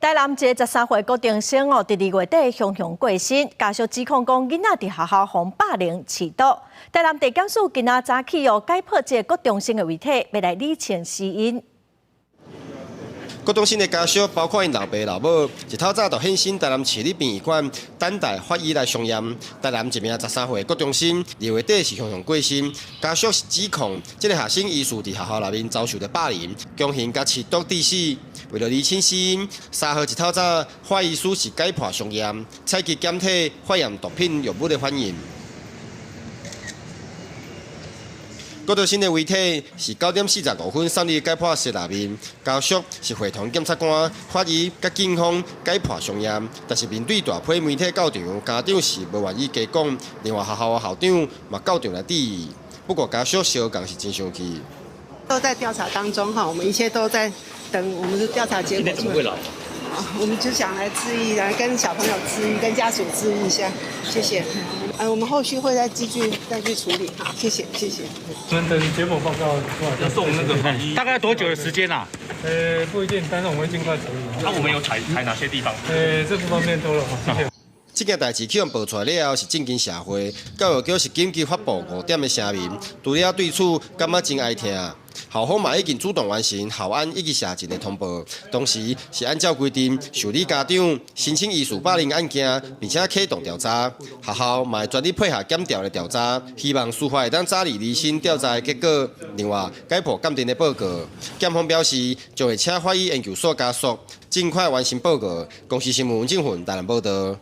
台南一个13歲高中生哦，佇2月底雄雄過身，家屬指控講囡仔佇學校予霸凌飼毒。台南地檢署今仔早起哦解剖這個高中生的遺體，欲來理清死因。郭中生的家屬，包括𪜶老爸老母，一透早就現身台南市立殯儀館，等待法醫來相驗。台南一名13歲高中生，2月底是雄雄過身，家屬是指控這個學生疑似佇學校內面遭受著霸凌，強行共飼毒致死。為了釐清死因，3號一透早，法醫師是解剖相驗，採集檢體，化驗毒品藥物的反應。郭德新的遺體是9點45分送入解剖室內面，家屬是會同檢察官、法醫佮警方解剖相驗，但是面對大批媒體到場，家長是無願意加講，另外學校的校長嘛到場來致意。不過家屬相仝是真生氣。都在調查當中哈，我們一切都在等我們的調查結果出來。我們就想來致意，來跟小朋友致意，跟家屬致意一下，謝謝。我們後續會再繼續再去處理，好，謝謝，謝謝。我們等結果報告出來，要送那個法醫，大概多久的時間啊？不一定，但是我們會盡快處理。那我們有採採哪些地方？這不方便透露，謝謝。這件代誌去予爆出來了後，是震驚社會。教育局是緊急發布5點的聲明，除了對此感覺真哀痛。校方嘛已經主動完成校安以及社情的通報，同時是按照規定受理家長申請疑似霸凌案件，並且啟動調查。學校嘛會全力配合檢調的調查，希望司法會當早日釐清調查的結果。另外，解剖鑑定的報告，檢方表示將會請法醫研究所加速，盡快完成報告。公視新聞文正雲台南報道。